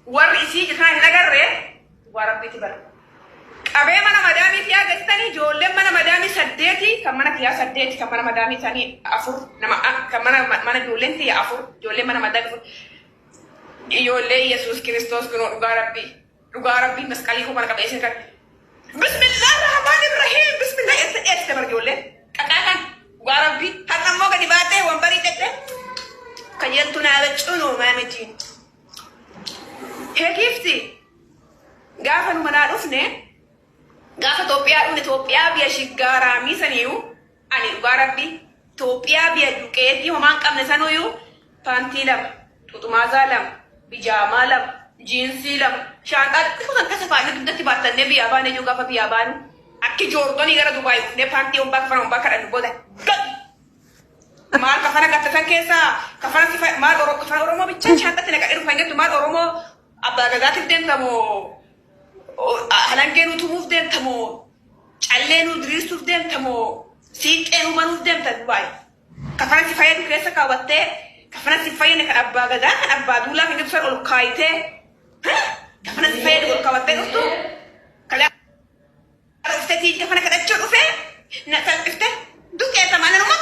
Warri isii kana hin agarree dhugaa rabbiiti bara. Qabee mana madaamii tiyaa geessitanii ijoolleen mana madaamii saddeeti, kan mana tiyaa saddeeti, kan mana madaamii isaanii afur, nama kan mana mana ijoolleen tiyya afur, ijoolleen mana madaamii afur. Ijoollee Yesuus Kiristoos kunoo, dhugaa rabbii, dhugaa rabbii, masqalii koo kana qabee isin kan. Bismillah Rahmaan Ibrahim, bismillah eessa dheessite bara ijoolleen qaqaa kan. Dhugaa rabbii, har'a immoo gadi baatee wambarii dhaqxe kajeeltu naa bacuunoo maamiti. Heekiifti gaafa nu manaa dhufne, gaafa Itoophiyaa dhufne, Itoophiyaa biyya shiggaaraamii saniyyuu, ani dhugaa rabbii, Itoophiyaa biyya duqeetii homaa hin qabne sanuyyuu, paantii lama, xuxumaazaa lama, bijaamaa lama, jiinsii lama, shaanxaa xixiqqoo kan keessa kaa'annee dugdatti baattannee biyyaa baane iyyuu, gaafa biyyaa baanu akki joordonii gara Dubaay dhufnee paantii hombaa kafana hombaa kadhannu booda gadi. Maal kafana gattatan keessaa kafana sifa maal kafana Oromoo bichaa shaanxatti naqadhee dhufa hin jettu? Maal Oromoo abbaa gadaatiif deemtamoo, halangee nu tumuuf deemtamoo, callee nu diriirsuuf deemtamoo, siiqqee nu manuuf deemta Dubaay? Kafana si fayyadu keessa kaawwattee, kafana si fayyadne kan abbaa gadaa, kan abbaa duulaa kan jettu san ol kaayitee, kafana si fayyadu ol kaawwattee dhuftu. Kalee dhuftee kafana kadhachuu dhufee na salphifte duqeessa maal nama.